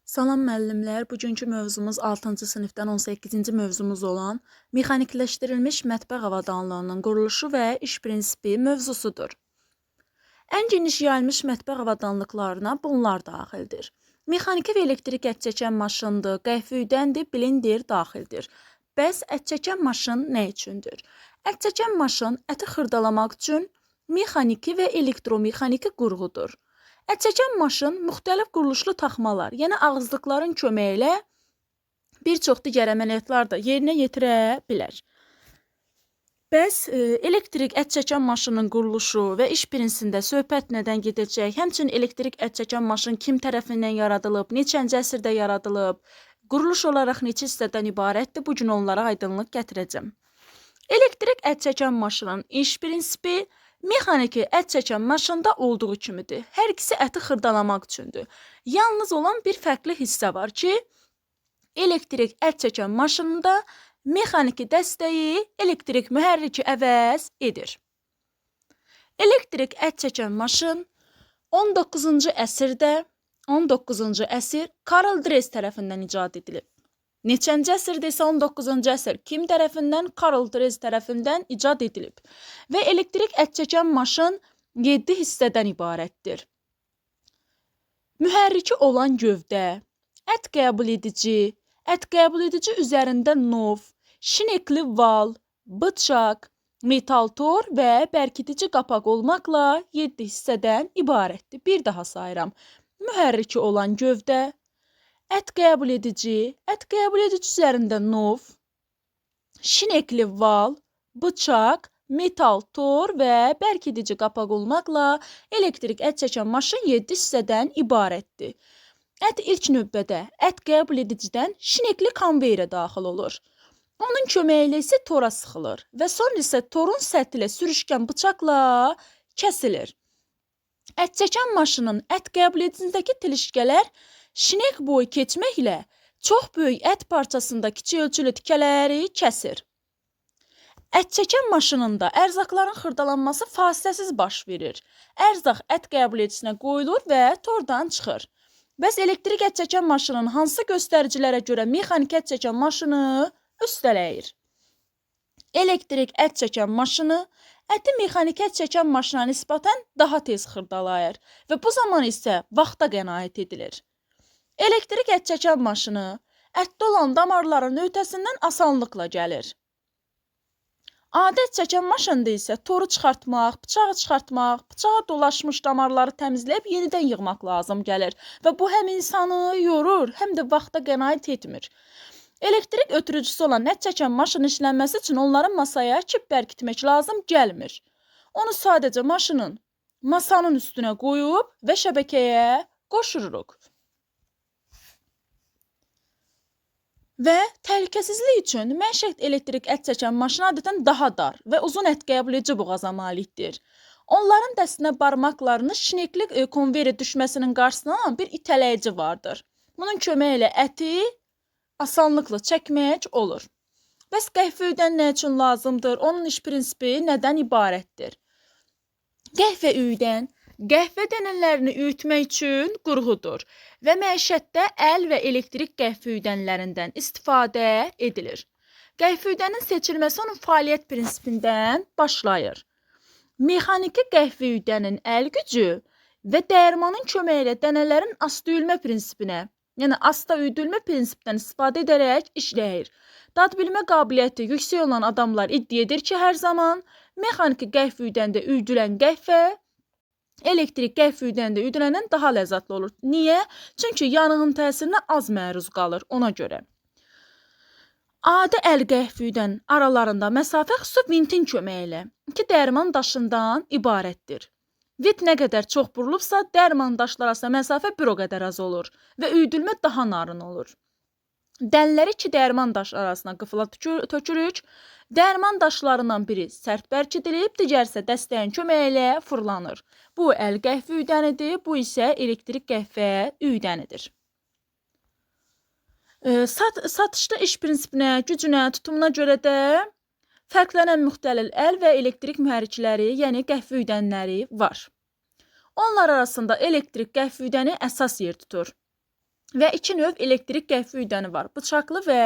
Salam müəllimlər, bugünkü mövzumuz 6-cı sinifdən 18-ci mövzumuz olan mexanikləşdirilmiş mətbəx avadanlığının quruluşu və iş prinsipi mövzusudur. Ən geniş yayılmış mətbəx avadanlıqlarına bunlar daxildir. Mexaniki və elektrik ət çəkən maşındır, qəhvə üydəndir, blender daxildir. Bəs ət çəkən maşın nə üçündür? Ət çəkən maşın əti xırdalamaq üçün mexaniki və elektromexaniki qurğudur. Ət çəkən maşın müxtəlif quruluşlu taxmalar, yəni ağızlıqların köməyi ilə bir çox digər əməliyyatlar da yerinə yetirə bilər. Bəs elektrik ət çəkən maşının quruluşu və iş prinsipində söhbət nədən gedəcək? Həmçinin elektrik ət çəkən maşın kim tərəfindən yaradılıb, neçənci əsrdə yaradılıb, quruluş olaraq neçə hissədən ibarətdir? Bu gün onlara aydınlıq gətirəcəm. Elektrik ət çəkən maşının iş prinsipi mexaniki ət çəkən maşında olduğu kimidir. Hər ikisi əti xırdalamaq üçündür. Yalnız olan bir fərqli hissə var ki, elektrik ət çəkən maşında mexaniki dəstəyi elektrik mühərriki əvəz edir. Elektrik ət çəkən maşın 19-cu əsrdə 19-cu əsr Karl Drez tərəfindən icad edilib. Neçənci əsrdə isə 19-cu əsr kim tərəfindən? Karl Drez tərəfindən icad edilib. Və elektrik ət çəkən maşın 7 hissədən ibarətdir. Mühərriki olan gövdə, ət qəbul edici, ət qəbul edici üzərində nov, şinekli val, bıçaq, metal tor və bərkidici qapaq olmaqla 7 hissədən ibarətdir. Bir daha sayıram. Mühərriki olan gövdə, ət qəbul edici, ət qəbul edici üzərində nov, şinekli val, bıçaq, metal tor və bərkidici qapaq olmaqla elektrik ət çəkən maşın 7 hissədən ibarətdir. Ət ilk növbədə ət qəbul edicidən şinekli konveyerə daxil olur. Onun köməyi ilə isə tora sıxılır və sonra isə torun səthi ilə sürüşkən bıçaqla kəsilir. Ət çəkən maşının ət qəbul edicisindəki tilişkələr şinek boyu keçməklə çox böyük ət parçasında kiçik ölçülü tikələri kəsir. Ət çəkən maşınında ərzaqların xırdalanması fasiləsiz baş verir. Ərzaq ət qəbul edicinə qoyulur və tordan çıxır. Bəs elektrik ət çəkən maşının hansı göstəricilərə görə mexaniki ət çəkən maşını üstələyir? Elektrik ət çəkən maşını əti mexaniki ət çəkən maşına nisbətən daha tez xırdalayır və bu zaman isə vaxta qənaət edilir. Elektrik ət çəkən maşını ətdə olan damarların ötəsindən asanlıqla gəlir. Adi ət çəkən maşında isə toru çıxartmaq, bıçağı çıxartmaq, bıçağa dolaşmış damarları təmizləyib yenidən yığmaq lazım gəlir və bu həm insanı yorur, həm də vaxta qənaət etmir. Elektrik ötürücüsü olan ət çəkən maşın işlənməsi üçün onların masaya kip bərkitmək lazım gəlmir. Onu sadəcə maşının masanın üstünə qoyub və şəbəkəyə qoşuruq. Və təhlükəsizlik üçün məişət elektrik ət çəkən maşın adətən daha dar və uzun ət qəbul edici boğaza malikdir. Onların dəstinə barmaqlarını şinekli konveyerə düşməsinin qarşısını alan bir itələyici vardır. Bunun köməyi ilə əti asanlıqla çəkmək olur. Bəs qəhvə üyüdən nə üçün lazımdır? Onun iş prinsipi nədən ibarətdir? Qəhvə üyüdən qəhvə dənələrini üyütmək üçün qurğudur və məişətdə əl və elektrik qəhvə üyüdənlərindən istifadə edilir. Qəhvə üyüdənin seçilməsi onun fəaliyyət prinsipindən başlayır. Mexaniki qəhvə üyüdənin əl gücü və dərmanın köməyi ilə dənələrin asta üyülmə prinsipinə, yəni asta üyüdülmə prinsipdən istifadə edərək işləyir. Dad bilmə qabiliyyəti yüksək olan adamlar iddia edir ki, hər zaman mexaniki qəhvə üyüdəndə üyüdülən qəhvə elektrik qəhvə üyüdəndə üyüdüləndən daha ləzzətli olur. Niyə? Çünki yanığın təsirinə az məruz qalır ona görə. Adi əl qəhvə üyüdən aralarında məsafə xüsusi vintin köməyi ilə iki dərman daşından ibarətdir. Vint nə qədər çox burulubsa, dərman daşlar arasında məsafə bir o qədər az olur və üyüdülmə daha narın olur. Dənləri iki dərman daşı arasına qıfıla tökürük. Dərman daşlarından biri sərt bərkidilib, digəri isə dəstəyin köməyi ilə fırlanır. Bu əl qəhvə üyüdənidir, bu isə elektrik qəhvə üyüdənidir. Satışda iş prinsipinə, gücünə, tutumuna görə də fərqlənən müxtəlif əl və elektrik mühərrikləri, yəni qəhvə üyüdənləri var. Onlar arasında elektrik qəhvə üyüdəni əsas yer tutur. Və iki növ elektrik qəhvə üydəni var: bıçaqlı və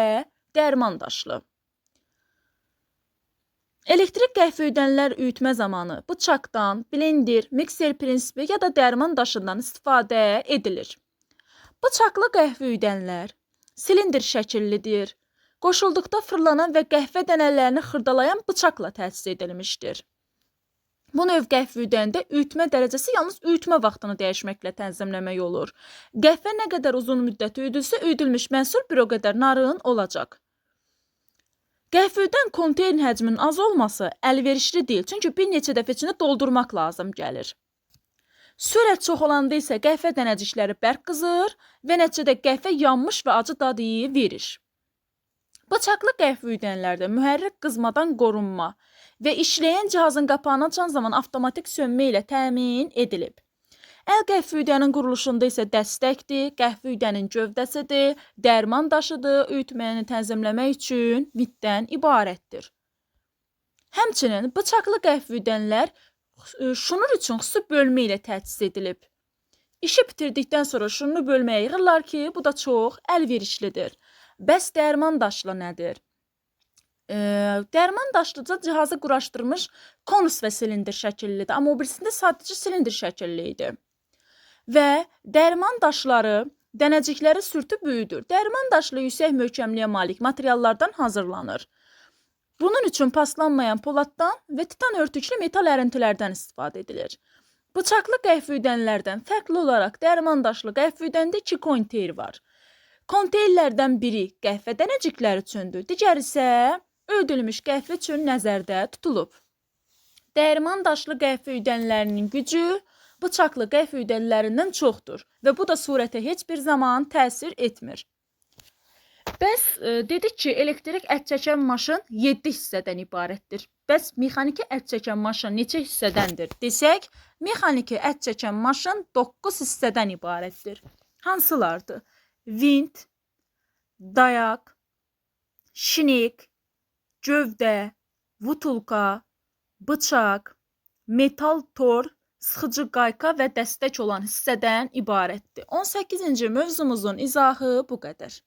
dərman daşlı. Elektrik qəhvə üydənlər üyütmə zamanı bıçaqdan, blender, mikser prinsipi ya da dərman daşından istifadə edilir. Bıçaqlı qəhvə üydənlər silindir şəkillidir. Qoşulduqda fırlanan və qəhvə dənələrini xırdalayan bıçaqla təchiz edilmişdir. Bu növ qəhvə üydəndə üyütmə dərəcəsi yalnız üyütmə vaxtını dəyişməklə tənzimləmək olur. Qəhvə nə qədər uzun müddət üyüdülsə, üyüdülmüş məhsul bir o qədər narın olacaq. Qəhvə üyüdən konteyner həcminin az olması əlverişli deyil, çünki bir neçə dəfə içində doldurmaq lazım gəlir. Sürət çox olanda isə qəhvə dənəcikləri bərk qızır və nəticədə qəhvə yanmış və acı dadı verir. Bıçaqlı qəhvə üydənlərdə mühərrik qızmadan qorunma və işləyən cihazın qapağını açan zaman avtomatik sönmə ilə təmin edilib. Əl qəhvə üydənin quruluşunda isə dəstəkdir, qəhvə üydənin gövdəsidir, dərman daşıdır, üyütməni tənzimləmək üçün vitdən ibarətdir. Həmçinin bıçaqlı qəhvə üydənlər şunur üçün xüsusi bölmə ilə təchiz edilib. İşi bitirdikdən sonra şununu bölməyə yığırlar ki, bu da çox əlverişlidir. Bəs dərman daşlı nədir? Dərman daşlıca cihazı quraşdırmış konus və silindir şəkillidir. Amma o birisində sadəcə silindir şəkilli idi. Və dərman daşları dənəcikləri sürtüb böyüdür. Dərman daşlı yüksək möhkəmliyə malik materiallardan hazırlanır. Bunun üçün paslanmayan poladdan və titan örtüklü metal ərintilərdən istifadə edilir. Bıçaqlı qəhvə üydənlərdən fərqli olaraq dərman daşlı qəhvə üydəndə iki konteyner var. Konteynerlərdən biri qəhvə dənəcikləri üçündür, digəri isə öydülmüş qəhvə üçün nəzərdə tutulub. Dərman daşlı qəhvə üydənlərinin gücü bıçaqlı qəhvə üydənlərindən çoxdur və bu da surətə heç bir zaman təsir etmir. Bəs dedik ki, elektrik ət çəkən maşın 7 hissədən ibarətdir. Bəs mexaniki ət çəkən maşın neçə hissədəndir desək, mexaniki ət çəkən maşın 9 hissədən ibarətdir. Hansılardır? Vint, dayaq, şinik, gövdə, vutulka, bıçaq, metal tor, sıxıcı qayka və dəstək olan hissədən ibarətdir. 18-ci mövzumuzun izahı bu qədər.